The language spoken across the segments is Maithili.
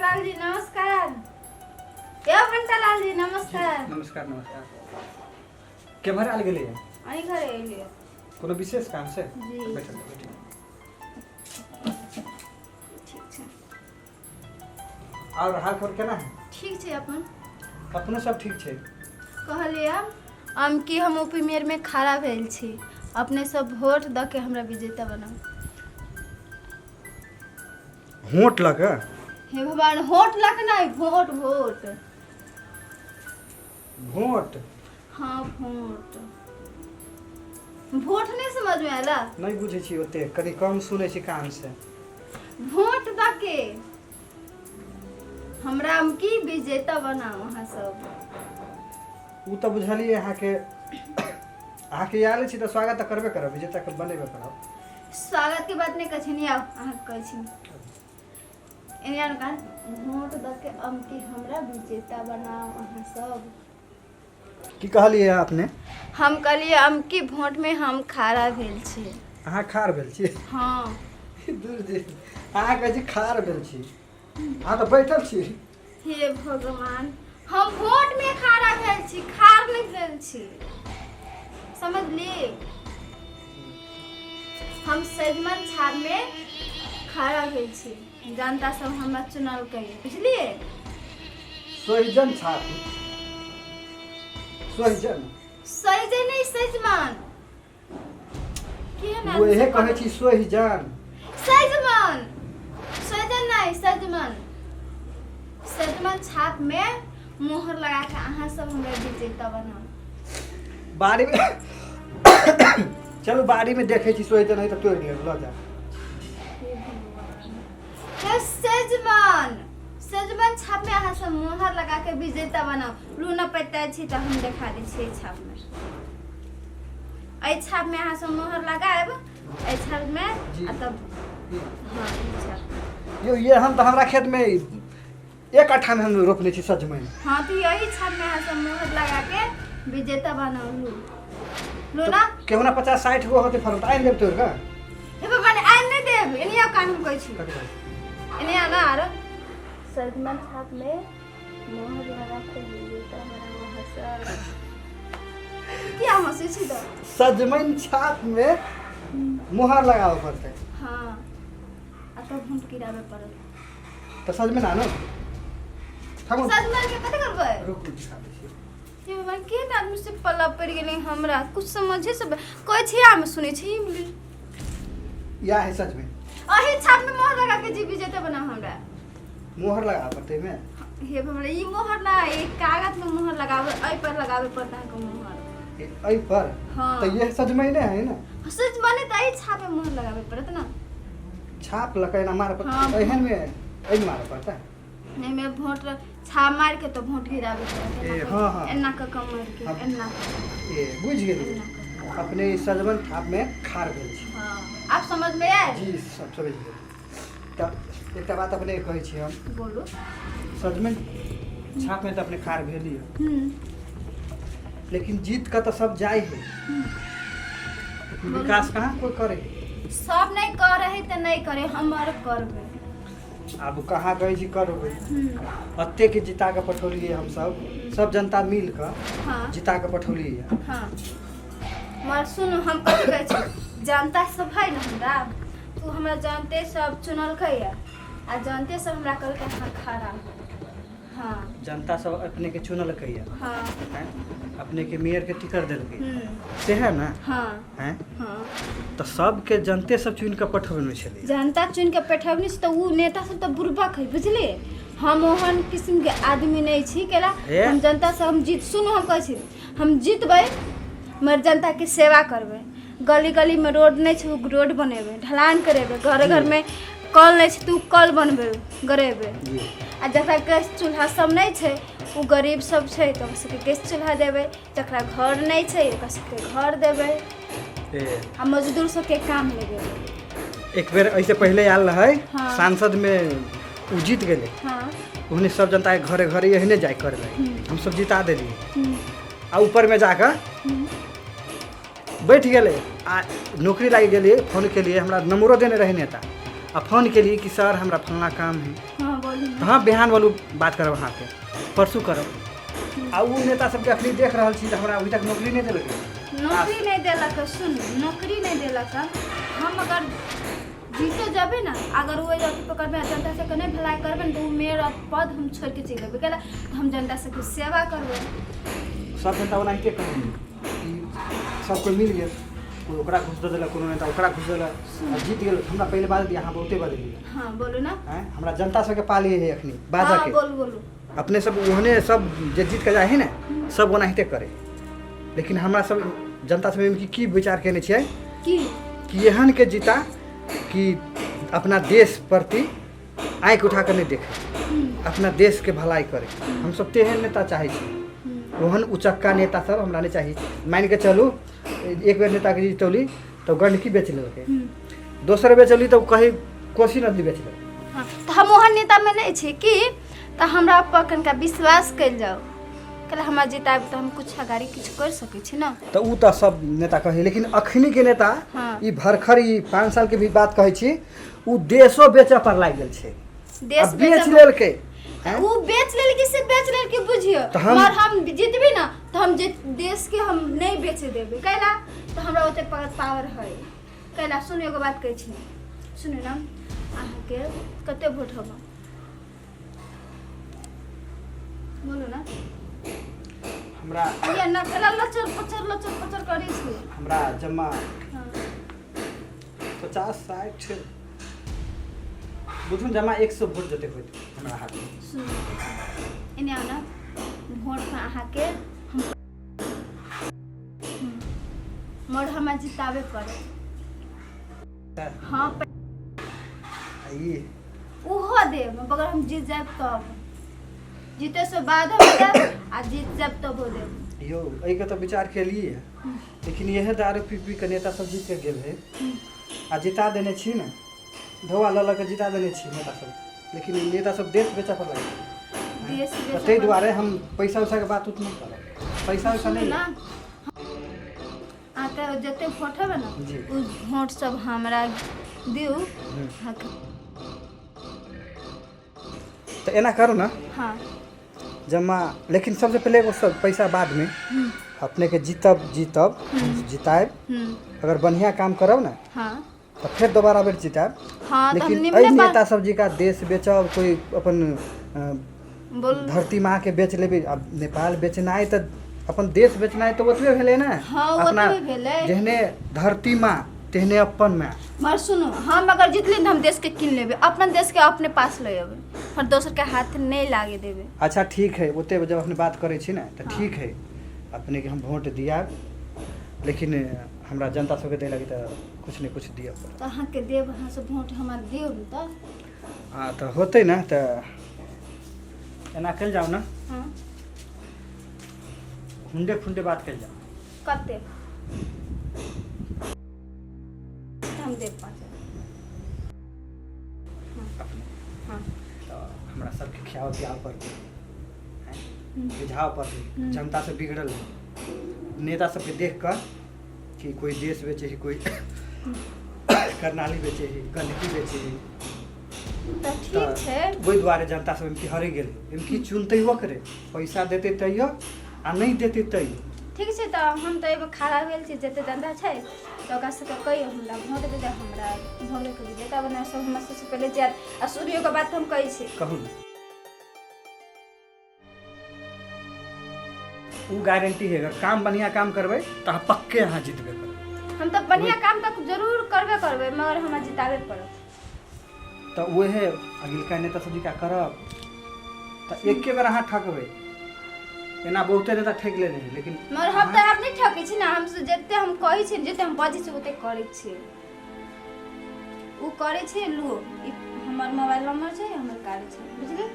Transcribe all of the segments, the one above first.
लाल जी नमस्कार। यो घंटा लाल जी नमस्कार। नमस्कार नमस्कार। केम्हर आयल गेलियै? अहीं घरे एलियै। कोनो विशेष काम से? जी। बैठल बैठल। ठीक छै। और हाल खबर केना है? ठीक छै। अपन अपनो सब ठीक छै। कहलियै हम कि हम उपमेयर में खड़ा भेल छी, अपने सब वोट दऽ के हमरा विजेता बनाउ। होट लऽ कऽ? हे भगवान, होट लऽ के नहि, वोट वोट। भोट? हाँ, वोट वोट। नहीं समझ में आला? नहि बुझै छी ओते, कनि कम सुनै छी कान से। वोट दऽ के हमरा हम की विजेता बनाउ अहाँ सब। ओ तऽ बुझलियै, अहाँके आयल छी तऽ स्वागत तऽ करबे करब, विजेता के बनेबे करब। स्वागत के बात नहीं कहै छी, नहीं आउ, अहाँके कहै छी, एने आउ कान। वोट दऽ के हम की हमरा विजेता बनाउ अहाँ सब। की कहलियै अहाँ अपने? हम कहलियै हम की वोट में हम खड़ा भेल छी। अहाँ खार भेल छी? हाँ। दूर जी, अहाँ कहै छी खार भेल छी, अहाँ तऽ बैठल छी। हे भगवान, हम वोट में खड़ा भेल छी, खार नहीं भेल छी, समझली? हम सजमन छाप में खड़ा भेल छी, जनता सब हमरा चुनलकै, बुझलिए? सोहिजन छाप, सोहिजन। सजन नहीं, सजमन। केहन वो आदमी इहे सब कहै छी सोहिजन। सजमन, सजन नहीं, सजमन। सजमन छाप में मोहर लगा के अहाँ सब हमरा विजेता बनाउ। बाड़ी में चलू, बाड़ी में देखै छी, सोहिजन है तऽ तोड़ि लेब, लऽ जायब। हे सजमन, सजमन छाप में अहाँ सब मोहर लगा के विजेता बनाउ। लू न पैता छी तऽ हम देखा दै छी। एहि छाप में, एहि छाप में अहाँ सब मोहर लगायब, एहि छाप में। जी। आ तब हाँ, ई छाप। यौ, ये हम तऽ हमरा खेत में एक कट्ठा में हम रोपने छी सजमनि। हाँ, तो यही छाप में अहाँ सब मोहर लगा के विजेता बनाउ। लू लू ना। केहुना 50-60 गो होते फरल तऽ आनि लेब तोड़ि कऽ। हे भगवान, आनि नहि देब। एने आओ कान, हम कहै छी। कथी कहै? एने आना। आरो सजमन छाप में मोहर लगा के विजेता बनाउ अहाँ सब। किया हंसै छी तऽ? सजमनि छाप में मोहर लगाबऽ पड़तै? हाँ, आ तब भूट गिराबे पड़त। तऽ सजमनि आनू, थामू। सजमन के कथी करबै? रुकू, दिखा दै छी। हे भगवान, केहन आदमी से पल्ला पड़ि गेलै हमरा, कुछ समझे से कहै छी आमे सुनै छी इमली। इएह है सजमनि। अही छाप में मोहर लगा के जी विजेता बनाउ हमरा। मोहर लगाबऽ पड़तै एहिमे? हे भगवान, ई मोहर ना, ई कागज में मोहर लगावे, एहि पर लगावे पड़ता है मोहर। एहि पर? हाँ। तऽ इएह सजमनि है ने? सजमनि तऽ एहि छाप में मोहर लगावे पड़त ना। छाप लऽ कऽ एना मारऽ पड़तै? हाँ। एहन मे एहिमे मारऽ पड़तै? नहीं, में भोट छाप मार के तो भोट गिरावे पड़त। ए, एना हाँ, हाँ। एना कऽ कऽ मार के। हाँ। एना। ए, बुझि गेलियै। एना कऽ। अपने ई सजमनि थाप मे खार भेल छी। हाँ, आप समझ में आयल? जी, सब समझि गेलियै। तऽ एकटा बात अपने कहै छी हम। बोलू। सजमनि छाप मे तऽ अपने खार भेली है, लेकिन जीत कऽ तऽ सब जाइ है, लेकिन विकास कहाँ कोइ करे है? सब नहीं कर रहे तऽ नहीं करे, हम आर करबै। आब कहाँ कहै छी करबै? एतेक के जिता कऽ पठौलियै हमसब, सब जनता मिल कऽ जिता कऽ पठौलियै। हाँ, मगर सुनू, हम कथी कहै छी, जनता सब है ने हमरा, तू हमरा जनते सब चुनलकै है आ जनते सब हमरा कहलकै हाँ खड़ा हो। हाँ। जनता सब अपने के चुनलकै है? हाँ। हैं? अपने के मेयर के टिकट देलकै से है ना? हाँ। हैं? हाँ। तऽ सबके जनते सब चुनि कऽ पठौने छलै। जनता चुनि के पठौने छै तऽ उ नेता सब तऽ बुड़बक है, बुझलिए? हम ओहन किस्म के आदमी नहीं छी केला। हे? हम जनता से हम जीत, सुनू, हम कहै छी हम जीतबै मगर जनता के सेवा करबै। गली गली में रोड नहीं छै, उ रोड बनेबै, ढलान करेबै। घर घर में कल नहीं छै तऽ उ कल बनबै, गरेबै। आ जकरा गैस चूल्हा सब नहीं छै, उ गरीब सब छै तऽ ओकरा सबके गैस चूल्हा देबै। जकरा घर नहीं छै, ओकरा सबके घर देबै। ए, आ मजदूर सबके काम लगेबै। एक बेर ऐसे पहले आयल रहै सांसद में, उ जीत गेलै। ओहने सब जनता के घरे घरे एहने जाय करे रहै। हम सब जिता देलियै। आ ऊपर में जाकऽ बैठ गेलै आ नौकरी लागि गेलियै। फोन केलियै, हमरा नंबरो देने रहै नेता, आ फोन केलियै कि सर, हमरा फलना काम है। हाँ, बोलू। तऽ हाँ, बिहान बोलू, बात करब अहाँके, परसू करब। आ ओ नेता सबके अखनी देख रहल छी तऽ हमरा अभी तक नौकरी नहि देलकै। नौकरी नहि देलक। सुन, नौकरी नहि देलक। हम अगर जीतो जेबै ने, अगर ओ अथी पकड़बै आ जनता सबके नहि भलाई करबै ने, तऽ ओ मेयर पद हम छोड़िके चलि जेबै। कैला हम जनता सबके सेवा करबै। सब जनता ओनाहिते कहै कि सब कोइ मिल गेल, कोइ ओकरा घुस दऽ देलक, कोनो नेता ओकरा घुस देलक आ जीत गेल। हमरा पहिले बाजि दिअ, अहाँ बहुते बजलियै। हाँ, बोलू ने। आँय, हमरा जनता सबके पाली है अखनी बाजऽ हाँ के। बोलू, बोलू। अपने सब ओहने सब जे जीत के जाइ है ने, सब ओनाहिते करे। लेकिन हमरा सब जनता सब की की विचार केने छियै की? कि एहन के जीता कि अपना देश प्रति आँखि उठा कऽ नहि देखे, अपना देश के भलाई करे। हम सब तेहन नेता चाहै छी। ओहन उचक्का नेता सब हमरा नहि चाही। मानि के चलू, एक बेर नेताके जीतौली तऽ गंडकी बेच लेलकै, दोसर बेर चलली तऽ कहीं कोसी नदी बेच लेलकै। हाँ, तऽ हम ओहन नेतामे नहि छी कि तऽ हमरा पर कनिका विश्वास कयल जाउ। कल हमरा जिताबी तऽ हम कुछ अगाड़ी किछु कर सकै छी ने। तऽ ओ तऽ सब नेता कहै, लेकिन अखनी के नेता ई भरखर ई 5 साल के भी बात कहै छी, ओ देशो बेचऽ पर लागि गेल छै। देश आ बेच बेचऽ लेलकै, हैं? ओ बेच लेलकै से बेच लेलकै, बुझियौ। तऽ हम- मगर हम जितबी ने तऽ हम जे देश के हम नहि बेचे देबै। कैला तऽ हमरा ओते पावर है। कैला सुनू, एगो बात कहै छी, सुनू ने, अहाँके कते वोट होबऽ, बोलू ने। हमरा ये न केला लचर पचर लचर पचर करै छी। हमरा जम्मा 50-60 बुझू, जमा 100 वोट जते होइत हमरा हाथमे। सुनू, एने आउ ने। वोटमे अहाँके हम मगर हमरा जिताबे पड़त। हाँ। आ ई ओहो देब, मगर हम जीत जायब तब। जीते से बाद हम देब आ जीत जायब तबो देब। यौ, एहिके तऽ विचार केलियै, लेकिन इएह दारू पी पी के नेता सब जीत के गेल है आ जिता देने छी ने, धोआ लऽ लऽ के जिता देने छी नेता सब। लेकिन ई नेता सब देश बेचऽ पर लागि गेल। देश तऽ बेचऽ ताहि पर- दुआरे हम पैसा उसाके बात उत नहि करब, पैसा उसा सुनू नहि। ने, अहाँके जते वोट हेबै ने, ओ वोट सब हमरा दियौ अहाँके। तऽ एना करू ने। जमा, लेकिन सबसे पहिले एगो सब पैसा बादमे, अपने के जीतब, जीतब, जितायब। अगर बढ़िया काम करब ने तऽ फेर दोबारा बेर जितायब। हाँ, तऽ हम लेकिन निमने एहि नेता सब जी का देश बेचब, कोई अपन बोल। धरती माँ के बेच लेबै। अब नेपाल बेचनाइ तऽ अपन देश बेचनाइ तऽ ओतबे भेलै ने। हाँ, अपना ओतबे भेलै। जेहने धरती माँ तेहने अपन माँ। मगर सुनू, हम अगर जीतली तऽ हम देशके कीन लेबै, अपन देशके अपने पास ले अबै पर दोसरके हाथ नहि लागे देबै। अच्छा, ठीक है। ओते जब अपने बात करै छी ने तऽ ठीक है, अपने के हम वोट दियाब, लेकिन हमरा जनता सबके दै लागी तऽ कुछ ने कुछ दिअ पड़त। तऽ अहाँके देब, अहाँ सब वोट हमरा देब तऽ। हाँ, तऽ होतै ने, तऽ एना कयल जाउ ने। खुंडे खुंडे बात कयल जाउ। कते हम देब? 5,000। अपने हाँ। तऽ हमरा सबके खियाओ पियाओ पड़तै, बुझाओ पड़तै। जनता से बिगड़ल है नेता सबके देख कऽ कि कोई देश बेचे है, कोई करनाली बेचे है, गंदगी बेचे है। तऽ ठीक छै। ओहि दुआरे जनता सब एमकी हरि गेल, एमकी चुनतै ओकरे, पैसा देतै तैयो आ नहि देतै तैयो। ठीक छै, तऽ हम तऽ एगो खड़ा भेल छी। जते जनता छै तऽ ओकरा सबके कहियौ हमरा वोट दे दे, हमरा वोट के विजेता बना। सब हमरा सबसँ पहिले जायत आ सूर्योके बात हम कहै छी। कहू ने, ओ गारंटी है, अगर काम बढ़िया काम करबै तऽ अहाँ पक्के अहाँ जीतबे करबै। हम तऽ बढ़िया काम तऽ जरूर करबे करबै, मगर हमरा जिताबे पड़त। तऽ उहे अगिलका नेता सब जी का करब तऽ एके बेर अहाँ ठकबै। एना बहुते नेता ठकि लेने है, लेकिन मगर हम तऽ आब नहि ठकै छी ने। हम जते हम कहै छी, जते हम बजै छी, ओते करै छी। ओ करै छै। लू, ई हमर मोबाइल नंबर छै, हमर कार्ड छै, बुझली?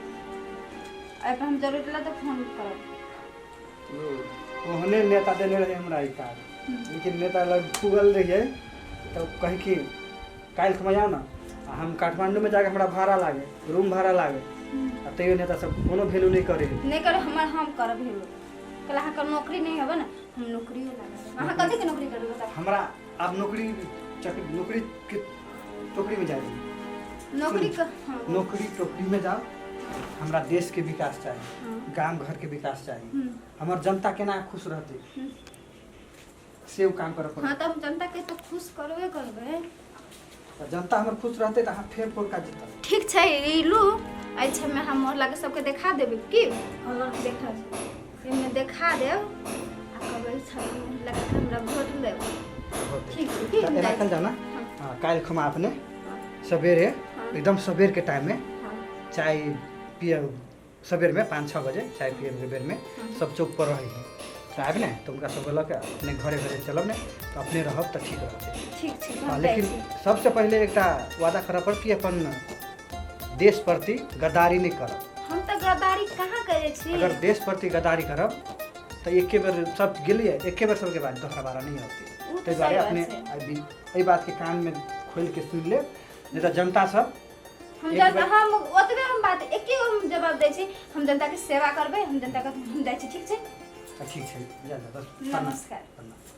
एहिपर हम जरूरत ला तऽ फोन करब। ओहने नेता देने रहे हमरा ई कार्ड, लेकिन नेता लग पुगल रहियै तऽ कही कि काल्हि खुमा जाउ ने, आ हम काठमांडूमे जाके हमरा भाड़ा लागे, रूम भाड़ा लागे, आ तैयो नेता सब कोनो वैल्यू नहि करे है। नहि करे, हमर हम करब हेलो। कल अहाँके नौकरी नहि हेबे ने, हम नौकरियो लागब। अहाँ कथीके नौकरी करबै, बताउ? हमरा आब नौकरी नौकरी के टोकरी में जाए। नौकरी हाँ। नौकरी टोकरी में जाओ। हमरा देशके विकास चाही, हाँ। गाम घरके विकास चाही, हम्म। हमर जनता केना खुश रहतै से ओ काम करऽ हाँ पड़त। तऽ हम जनता के तऽ खुश करबे करबै। तऽ जनता हमर खुश रहतै तऽ अहाँ फेर पोरका जीतब। ठीक छै, ई लू, एहि छमे हम मोहल्ला के सबके देखा देबै की देखा एहिमे देखा देब आ कहबै छमे मोहल्ला के हमरा वोट लेब। ठीक छै की? तऽ हम एना जाइ कल छी। जाउ ने। हाँ। हाँ, काल्हि खुमा अपने हाँ। सवेरे, हाँ। एकदम सवेर के टाइम में हाँ। चाय पिए, सवेर में 5-6 बजे चाय पिए के बेर में सब चौक पर रही तऽ आबि ने तऽ हुनका सबके लऽ के अपने घरे घरे चलब ने तऽ अपने रहब तऽ ठीक रहतै। ठीक छै। हाँ, हम जाइ लेकिन छी। सबसे पहिले एकटा वादा करऽ पड़त कि अपन देश प्रति गद्दारी नहि करब। हम तऽ गद्दारी कहाँ करै छी? अगर देश प्रति गद्दारी करब तऽ एके बेर सब गेलियै, एके बेर सबके बाद दोसरा बार नहि औतै। ओ तऽ ताहि दुआरे सही बात अपने छै। एहि बातके कानमे खोलि के सुनि लेब, नहि तऽ जनता सब हम एक जनता हम ओतबे हम बात एके गो हम जवाब दै छी, हम जनता के सेवा करबै, हम जनता के। हम जाइ छी, ठीक छै? ठीक छै, जा जा, बस। प्रणाम। नमस्कार। प्रणाम।